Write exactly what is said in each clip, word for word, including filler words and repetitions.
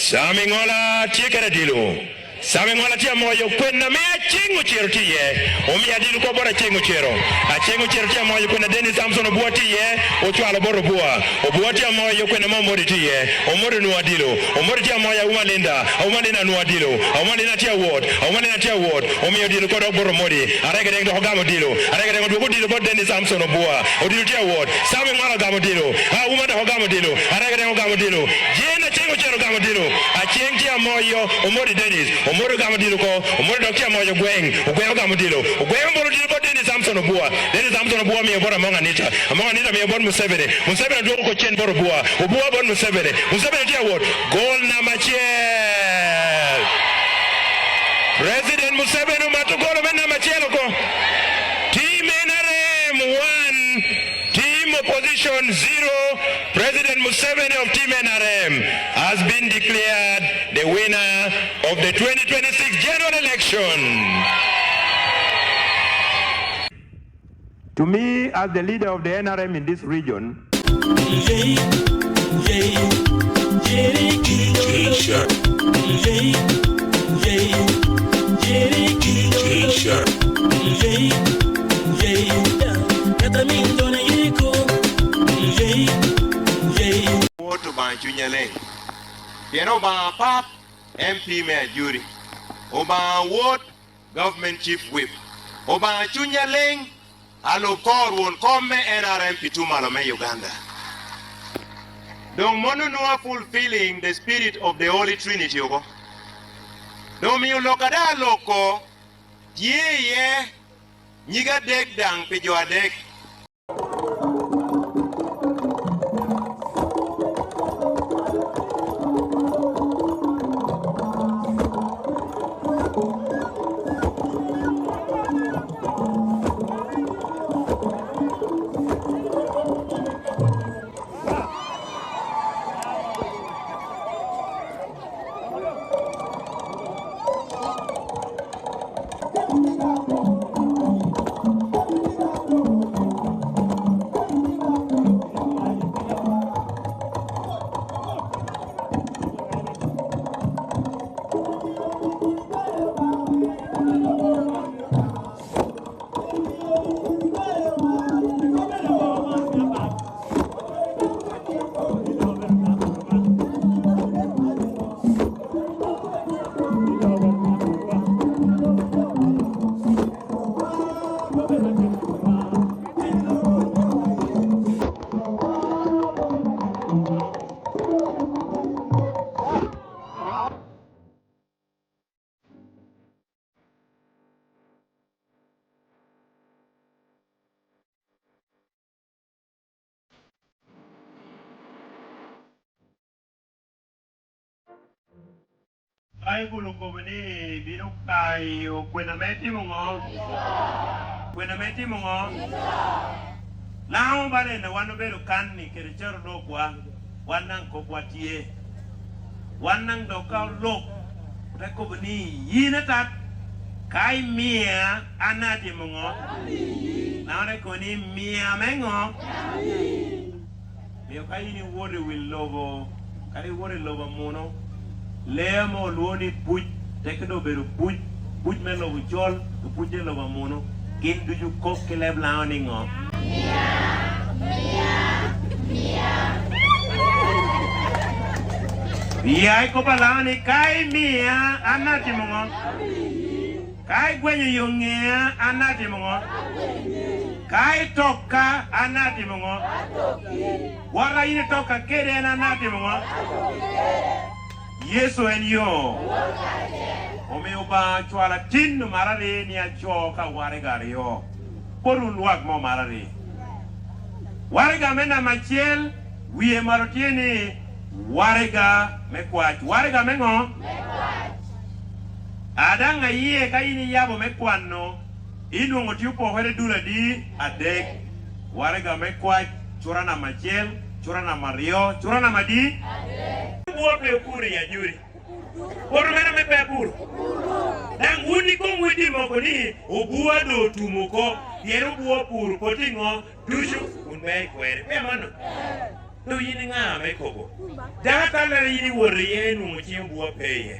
Sam Iŋola tye kede adilo. Sam Iŋola tye amoyo kwena ame Aceng Ocero tye iye. Omio adilo kop bot Aceng Ocero. Aceng Ocero tye amoyo kwena Dennis Samson Obua tye iye. Ocwalo bot Obua. Obua tye amoyo kwena ame Omodi tye iye. Omodi onwoŋo adilo. Omodi tye amoyo Awuma Linda. Awuma Linda onwoŋo adilo. Awuma Linda tye awot. Awuma Linda tye awot. Omio odilo kop dok bot Omodi. Arege Deng dok ogamo odilo. Arege Deng odwoko odilo bot Dennis Samson Obua. Odilo tye awot. Sam Iŋola ogamo odilo. Awuma dok ogamo odilo. Arege Deng ogamo odilo. Jane Aceng Ocero ogamo odilo. Aceng tye amoyo Omodi Dennis. Omodi ogamo odilo oko. Omodi dok tye amoyo Ogweng. Ogweng ogamo odilo. Ogweng obolo odilo bot Dennis Samson Obua. Dennis Samson Obua miyo bot Among Anita. Among Anita miyo bot Museveni. Museveni odwoko oko cen bot Obua. Obua bot Museveni. Museveni tye awot. Gol namba acel. President Museveni omato gol me namba acel oko. Team N R M one, Team Opposition zero. President Museveni of Team N R M has been declared the winner of the twenty twenty-six general election. To me, as the leader of the N R M in this region, Wot Obaŋa Cuny Aleŋ, pien Obaŋa Pap, M P me Ajuri, Obaŋa Wot, Government Chief Whip, Obaŋa Cuny Aleŋ, alub kor won kom me N R M pi tuŋ malo me Uganda. Doŋ mano nwoŋo fulfilling the spirit of the Holy Trinity oko. Doŋ omio lok a daŋ aloko tye iye nyig adek daŋ pi jo adek. Baibul okobo ni bino kayo kwena me timo ŋo? Kwena me timo ŋo? Laŋo ba nene wan obedo kan-ni kede carolokwa, wan daŋ kopwa tye. Wan daŋ dok ka olok, ote kobo ni, "Yin atat, ka imia, an atimo ŋo?" Laŋo te kobo ni, "Mia me ŋo?" Mio ka yin iwoto i wi lobo, kadi iwoto i lobo amuno, lee ame olwoŋo ni puc, teke doŋ obedo puc, puc me lobo col, puc me lobo amuno, gin ducu kok ki leb Laŋo ni ŋo? Pien ikobo Laŋo ni, "Ka imia, an atimo ŋo?" Ka igwenyo yo ŋea, an atimo ŋo? Ka itokka, an atimo ŋo? Wota yin itokka kede en, an atimo ŋo? Yecu en yo. Omio Obaŋa ocwalo atin marari ni aco ka waraga aryo. Bot wun lwak mo marari. Waraga me namba acel, wie malo tye ni waraga me kwac. Waraga me ŋo? Me kwac. A daŋ ayie ka in iyabo me kwano, inwoŋo tye opokere dul adi? Adek. Waraga me kwac, cura namba acel, cura namba aryo, cura namba adi? Adek. Obwo pe opuro i Ajuri. Poto meno ame pe apuro. Daŋ wun ikomwu itimo oko ni, "Obwo doŋ otum oko, pien obwo opuro, poto i ŋo?" Ducu wun bea i kwerre. Pe amanno? Doŋ yin iŋa ame kobo? Dano atallere yin iwot iye, inwoŋo ciŋ obwo pe iye.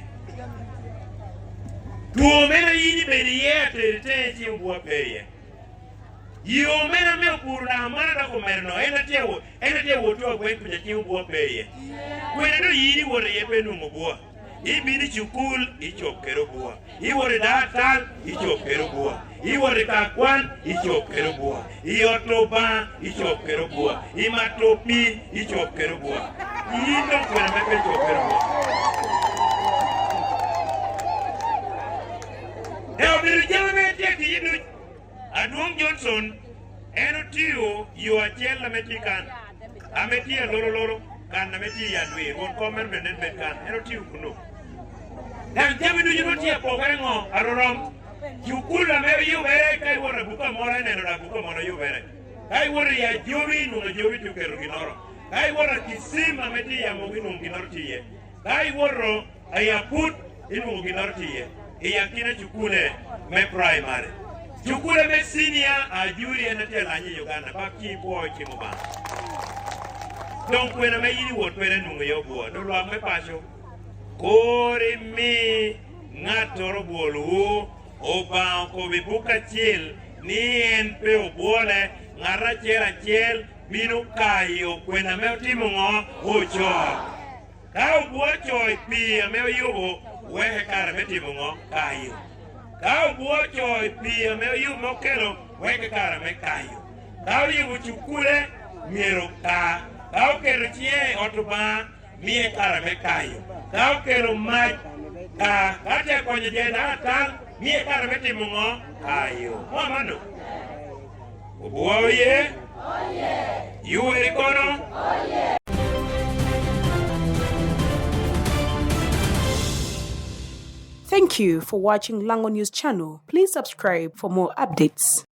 Two mene yin ibedo iye ateri teŋe, ciŋ obwo pe iye. Yo mene ame opuro naka mano dok omedo no, en atye wo-, en atye wot to agweny kuca, ciŋ obwo pe iye. Kwene doŋ yin iwot iye pe inwoŋo obwo? Ibino i cukul, icob kede obwo. Iwot i dakatal, icob kede obwo. Iwot i ka kwan, icob kede obwo. I ot Obaŋa, icob kede obwo. I mato pii, icob kede obwo. Yin doŋ kwene ame pe icob kede obwo? Daŋ obedo jami ame tye i kiyi duc. Adwoŋ Johnson, en otio yo acel ame tye kan, ame tye alolololo, kan ame tye i Adwir, won kom meno bene nen bed kan, en otio kuno. Daŋ jami ducu nwoŋo tye apokere ŋo? Arorom. Cukul ame oyubere, ka iwoto abuka moro, ineno daŋ abuka moro oyubere. Ka iwoto i Ajobi, inwoŋo Ajobi tye oketo ginnoro. Ka iwoto a Kisim ame tye i Amogo, inwoŋo ginnoro tye iye. Ka iwoto i Aput, inwoŋo ginnoro tye iye. I akina cukule me praimari. Cukule me cinia, Ajuri en atye alany i Uganda. Bak ci ipwo i cim Obaŋa. Doŋ kwena ame yin iwot kwede nwoŋo iye obwo. Doŋ lwak me paco, kur imi ŋattoro bwolwu. Obaŋa okobo i buk acel ni en pe obwole, ŋat acel acel bino kayo kwena ame otimo ŋo? Ocoo. Ka obwo ocoo i pii ame oyubo, weke kare me timo ŋo? Kayo. Ka obwo ocoo i pii ame oyubo me okelo, weke kare me kayo. Ka oyubo cukule, myero oka. Ka oketo ciŋe i ot Obaŋa, mie kare me kayo. Ka okelo mac, ka. Ka tye konyo jo i dakatal, mie kare me timo ŋo? Kayo. Mo amanno? Obwo oye? Yuwere kono? Thank you for watching Lango News Channel. Please subscribe for more updates.